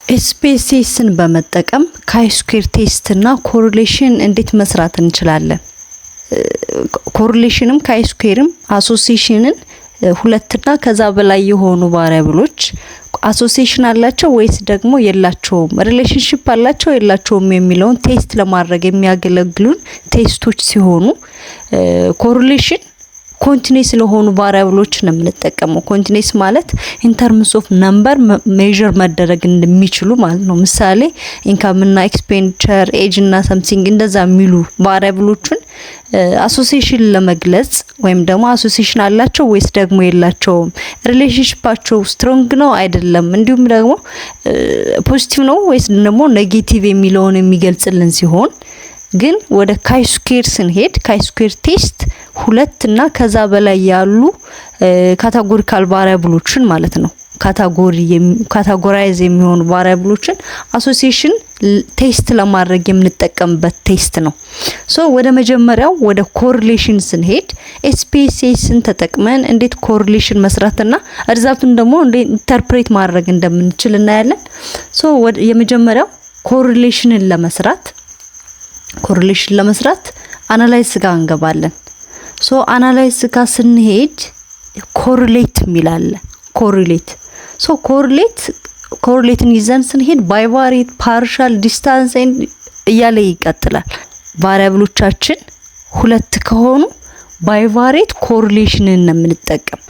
SPSS ን በመጠቀም chi-square test እና correlation እንዴት መስራት እንችላለን? Correlation ም chi-square ም association ን ሁለትና ከዛ በላይ የሆኑ variable ኦች association አላቸው ወይስ ደግሞ የላቸውም፣ relationship አላቸው የላቸውም የሚለውን test ለማድረግ የሚያገለግሉን test ኦች ሲሆኑ፣ correlation continuous ለሆኑ variable ኦች ነው የምንጠቀመው። Continuous ማለት in terms of number measure መደረግ እንደሚችሉ ማለት ነው። ምሳሌ income እና expenditure፣ age እና something እንደዛ የሚሉ variable ኦችን association ለመግለጽ ወይም ደግሞ association አላቸው ወይስ ደግሞ የላቸውም፣ relationship ኣቸው strong ነው አይደለም፣ እንዲሁም ደግሞ positive ነው ወይስ ደግሞ negative የሚለውን የሚገልጽልን ሲሆን፣ ግን ወደ chi-square ስንሄድ chi-square test ሁለት እና ከዛ በላይ ያሉ categorical variable ኦችን ማለት ነው፣ category categorize የሚሆኑ variable ኦችን association test ለማድረግ የምንጠቀምበት test ነው። So ወደ መጀመሪያው ወደ correlation ስንሄድ SPSS ን ተጠቅመን እንዴት correlation መስራትና result ኡን ደግሞ እንዴት interpret ማድረግ እንደምንችል እናያለን። So የመጀመሪያው correlation ለመስራት analyze ጋር እንገባለን። So analyze ጋር ስንሄድ correlate የሚል አለ። Correlate፣ so correlate ን ይዘን ስንሄድ bivariate፣ partial፣ distance እያለ ይቀጥላል። Variable ኦቻችን ሁለት ከሆኑ bivariate correlation ን ነው የምንጠቀም።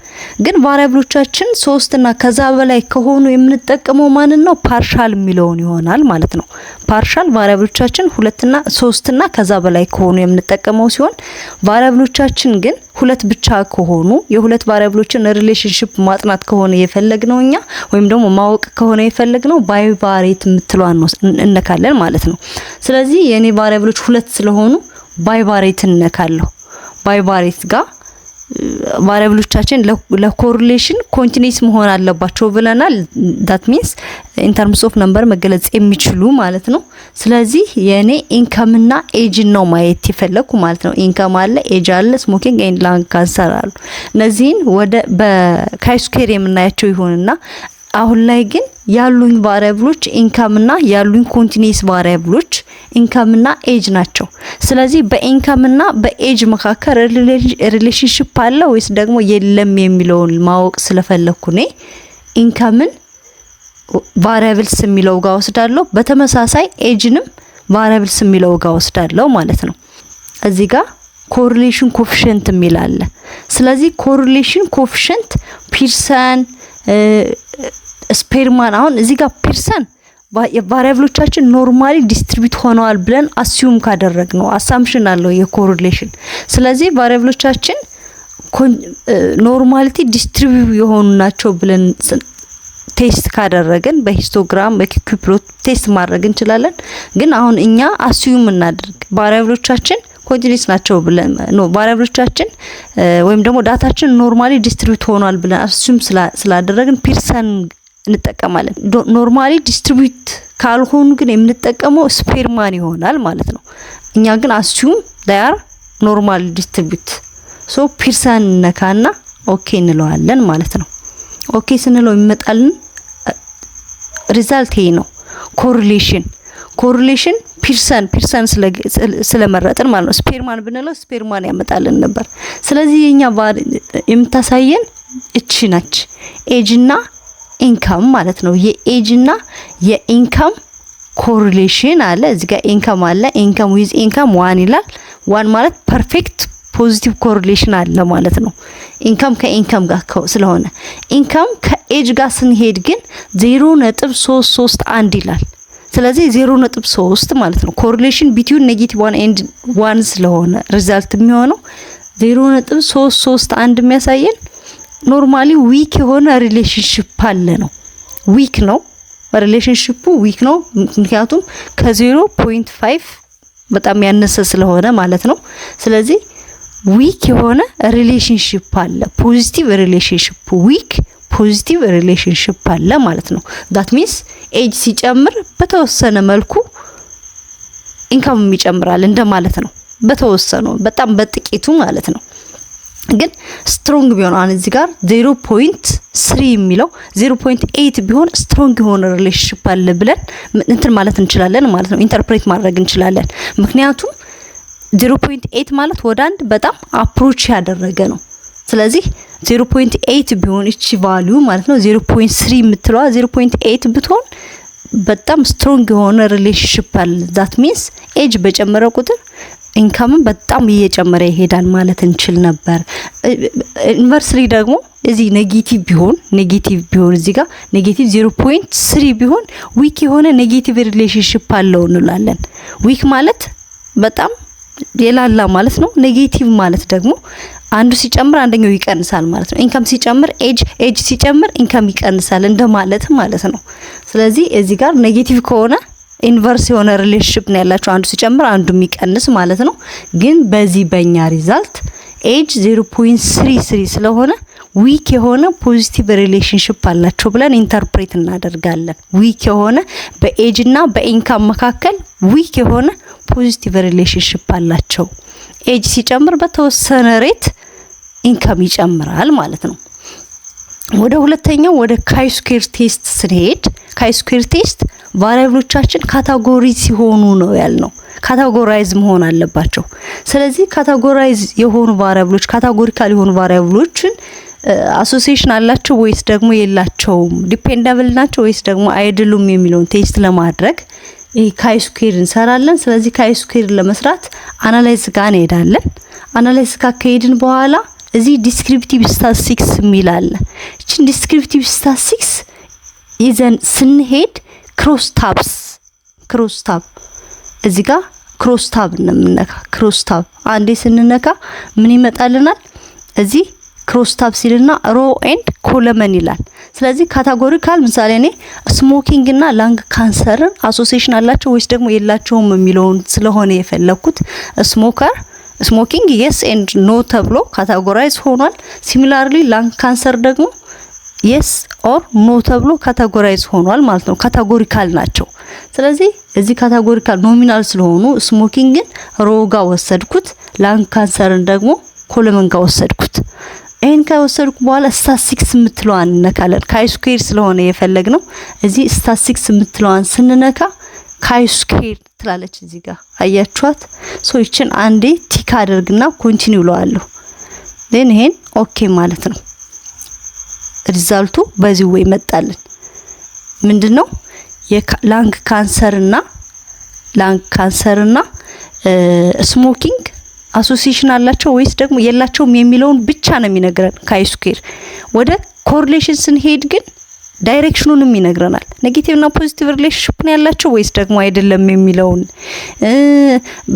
ግን variable ኦቻችን ሶስት እና ከዛ በላይ ከሆኑ የምንጠቀመው ማንን ነው? Partial የሚለውን ይሆናል ማለት ነው። Partial variable ኦቻችን ሁለትና ሶስትና ከዛ በላይ ከሆኑ የምንጠቀመው ሲሆን፣ variable ኦቻችን ግን ሁለት ብቻ ከሆኑ፣ የሁለት variable ኦችን relationship ማጥናት ከሆነ የፈለግነው እኛ ወይም ደግሞ ማወቅ ከሆነ የፈለግነው bivariate የምትለዋን ነው እነካለን ማለት ነው። ስለዚህ የኔ variable ኦች ሁለት ስለሆኑ bivariate እነካለሁ። Bivariate ጋር variable ኦቻችን ለ correlation continuous መሆን አለባቸው ብለናል። That means in terms of number መገለጽ የሚችሉ ማለት ነው። ስለዚህ የኔ income ና age ን ነው ማየት የፈለግኩ ማለት ነው። Income አለ፣ age አለ፣ smoking and lung cancer አሉ። እነዚህን ወደ በ chi-square የምናያቸው ይሆንና አሁን ላይ ግን ያሉኝ variable ኦች income ና ያሉኝ continuous variable ኦች income ና age ናቸው። ስለዚህ በ income ና በ age መካከል relationship አለ ወይስ ደግሞ የለም የሚለውን ማወቅ ስለፈለኩ እኔ income ን variables የሚለው ጋር ወስዳለሁ። በተመሳሳይ age ንም variables የሚለው ጋር ወስዳለሁ ማለት ነው። እዚህ ጋር correlation coefficient የሚል አለ። ስለዚህ correlation coefficient Pearson፣ Spearman፣ አሁን እዚህ ጋር Pearson variable ኦቻችን normally distribute ሆነዋል ብለን assume ካደረግነው assumption አለው የ correlation። ስለዚህ variable ኦቻችን normality distribute የሆኑ ናቸው ብለን test ካደረግን በ histogram፣ በ Q plot test ማድረግ እንችላለን። ግን አሁን እኛ assume እናድርግ variable ኦቻችን continuous ናቸው ብለን፣ no፣ variable ኦቻችን ወይም ደግሞ data ችን normally distribute ሆኗል ብለን assume ስላደረግን Pearson እንጠቀማለን። Normally distribute ካልሆኑ ግን የምንጠቀመው Spearman ይሆናል ማለት ነው። እኛ ግን assume they are normal distribute፣ so Pearson ነካና okay እንለዋለን ማለት ነው። Okay ስንለው የሚመጣልን result ይሄ ነው። Correlation Pearson ስለመረጥን ማለት ነው። Spearman ብንለው Spearman ያመጣልን ነበር። ስለዚህ የኛ የምታሳየን እቺ ነች፣ age እና income ማለት ነው። የ age እና የ income correlation አለ። እዚህ ጋር income አለ። Income with income one ይላል። One ማለት perfect positive correlation አለ ማለት ነው። Income ከ income ጋር ስለሆነ፣ income ከ age ጋር ስንሄድ ግን 0.331 ይላል። ስለዚህ 0.3 ማለት ነው። Correlation between negative one and one ስለሆነ result የሚሆነው 0.331 የሚያሳየን normally weak የሆነ relationship አለ ነው። Weak ነው፣ relationship ኡ weak ነው። ምክንያቱም ከ0.5 በጣም ያነሰ ስለሆነ ማለት ነው። ስለዚህ weak የሆነ relationship አለ። Positive relationship፣ weak positive relationship አለ ማለት ነው። That means age ሲጨምር በተወሰነ መልኩ income ይጨምራል እንደማለት ነው። በተወሰኑ በጣም በጥቂቱ ማለት ነው። ግን strong ቢሆን፣ አሁን እዚህ ጋር 0.3 የሚለው 0.8 ቢሆን strong የሆነ relationship አለ ብለን እንትን ማለት እንችላለን ማለት ነው። Interpret ማድረግ እንችላለን። ምክንያቱም 0.8 ማለት ወደ አንድ በጣም approach ያደረገ ነው። ስለዚህ 0.8 ቢሆን እቺ value ማለት ነው፣ 0.3 የምትለዋ 0.8 ብትሆን በጣም strong የሆነ relationship አለ። That means age በጨመረ ቁጥር income ን በጣም እየጨመረ ይሄዳል ማለት እንችል ነበር። Inversely ደግሞ እዚህ negative ቢሆን፣ እዚህ ጋር negative 0.3 ቢሆን weak የሆነ negative relationship አለው እንላለን። Weak ማለት በጣም የላላ ማለት ነው። Negative ማለት ደግሞ አንዱ ሲጨምር አንደኛው ይቀንሳል ማለት ነው። Income ሲጨምር age፣ age ሲጨምር income ይቀንሳል እንደማለት ማለት ነው። ስለዚህ እዚህ ጋር negative ከሆነ inverse የሆነ relationship ነው ያላቸው፣ አንዱ ሲጨምር አንዱ የሚቀንስ ማለት ነው። ግን በዚህ በእኛ result age 0.33 ስለሆነ weak የሆነ positive relationship አላቸው ብለን interpret እናደርጋለን። Weak የሆነ በ age እና በ income መካከል weak የሆነ positive relationship አላቸው። Age ሲጨምር በተወሰነ rate income ይጨምራል ማለት ነው። ወደ ሁለተኛው ወደ chi-square test ስንሄድ፣ chi-square test variable ኦቻችን category ሲሆኑ ነው ያልነው። Categorize መሆን አለባቸው። ስለዚህ categorize የሆኑ variable ኦች፣ categorical የሆኑ variable ኦችን association አላቸው ወይስ ደግሞ የላቸውም፣ dependable ናቸው ወይስ ደግሞ አይደሉም የሚለውን test ለማድረግ ይሄ chi-square እንሰራለን። ስለዚህ chi-square ለመስራት analyze ጋር እንሄዳለን። Analyze ጋር ከሄድን በኋላ እዚህ descriptive statistics የሚል አለ። እችን descriptive statistics ይዘን ስንሄድ cross tabs፣ cross tab፣ እዚህ ጋር cross tab ነው የምንነካ። Cross tab አንዴ ስንነካ ምን ይመጣልናል? እዚህ cross tab ሲልና row and column ይላል። ስለዚህ categorical ምሳሌ እኔ smoking እና lung cancer ን association አላቸው ወይስ ደግሞ የላቸውም የሚለውን ስለሆነ የፈለኩት፣ smoking yes and no ተብሎ categorize ሆኗል። Similarly lung cancer ደግሞ yes or no ተብሎ categorize ሆኗል ማለት ነው። Categorical ናቸው። ስለዚህ እዚህ categorical nominal ስለሆኑ smoking ን row ጋ ወሰድኩት፣ lung cancer ን ደግሞ column ጋ ወሰድኩት። ይህን ከወሰድኩ በኋላ ስታቲስቲክስ የምትለዋን እነካለን። Chi-square ስለሆነ የፈለግነው እዚህ ስታቲስቲክስ የምትለዋን ስንነካ chi-square ትላለች እዚህ ጋር አያችኋት። So ይችን አንዴ tick አድርግና continue እለዋለሁ። Then ይሄን okay ማለት ነው። Result ኡ በዚህ way መጣልን። ምንድነው? የ lung cancer ና smoking association አላቸው ወይስ ደግሞ የላቸውም የሚለውን ብቻ ነው የሚነግረን chi-square። ወደ correlation ስንሄድ ግን direction ኑንም ይነግረናል። Negative እና positive relationship ነው ያላቸው ወይስ ደግሞ አይደለም የሚለውን፣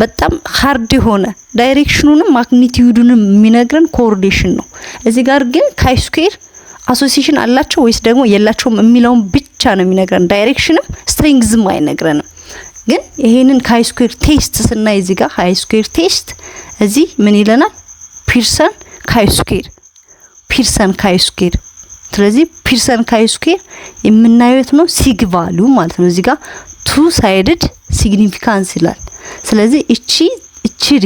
በጣም hard የሆነ direction ኑንም magnitude ኡንም የሚነግረን correlation ነው። እዚህ ጋር ግን chi-square association አላቸው ወይስ ደግሞ የላቸውም የሚለውን ብቻ ነው የሚነግረን። Direction ም strength ም አይነግረንም። ግን ይሄንን chi-square test ስናይ እዚህ ጋር chi-square test እዚህ ምን ይለናል? Pearson chi-square፣ Pearson chi-square። ስለዚህ Pearson chi-square የምናየው ነው sig value ማለት ነው። እዚህ ጋር two sided significance ይላል። ስለዚህ እቺ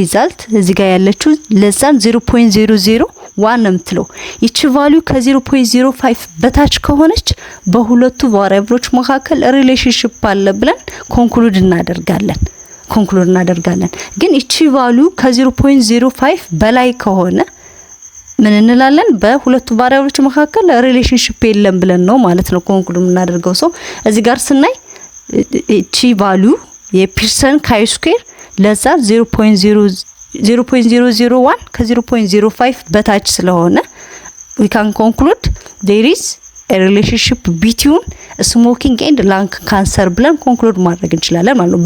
result እዚህ ጋር ያለችው less than 0.001 ነው የምትለው። ይቺ value ከ0.05 በታች ከሆነች በሁለቱ variable ኦች መካከል relationship አለ ብለን conclude እናደርጋለን። ግን ይቺ value ከ0.05 በላይ ከሆነ ምን እንላለን? በሁለቱ variable ኦች መካከል relationship የለም ብለን ነው ማለት ነው conclude የምናደርገው። So እዚህ ጋር ስናይ እቺ value የ Pearson chi-square less than 0.001 ከ0.05 በታች ስለሆነ we can conclude there is a relationship between smoking and lung cancer ብለን conclude ማድረግ እንችላለን ማለት ነው።